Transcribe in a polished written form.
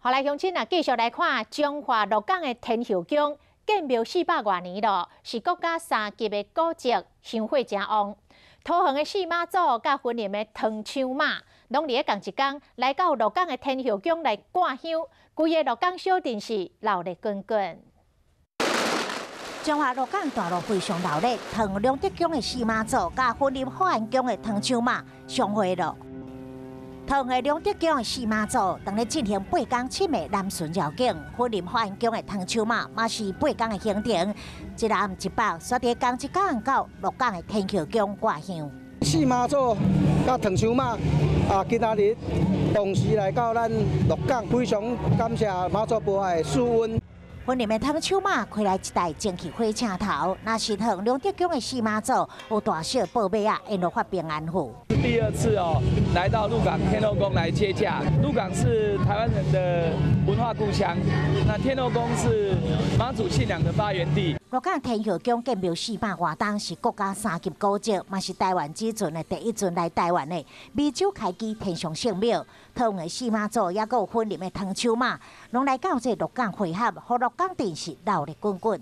好來，鄉親啊，繼續來看彰化鹿港的天后宮建廟400外年咯，是國家三級的古蹟，香火誠旺。桃園的四媽祖佮雲林的唐菖媽，攏佇咧仝一工來到鹿港的天后宮來掛香，規个鹿港小鎮是鬧熱滾滾。彰化鹿港大路非常鬧熱，桃園龍德宮的四媽祖佮雲林福安宮的唐菖媽相會咯。桃園的龍德宮的四媽祖當咧進行8工7暝南巡繞境，雲林福安宮的唐菖媽嘛是八工的行程，一南一北，煞佇仝一工到鹿港的天后宮掛香。四媽祖佮唐菖媽啊，今仔日同時來到咱鹿港，非常感謝媽祖婆的賜恩。雲林的唐菖媽開來一台蒸汽火車頭，若是桃園龍德宮的四媽祖有大小寶馬仔，沿路發平安符。第二次哦，來到鹿港天后宮來接駕。鹿港是台灣人的文化故鄉，那天后宮是媽祖信仰的發源地。鹿港天后宮建廟400外冬，是國家三級古蹟，嘛是台灣只存的第一尊來台灣的美洲開基天上聖廟。桃園的四媽祖，抑閣有雲林的唐菖媽，攏來到這鹿港會合，予鹿港鎮是鬧熱滾滾。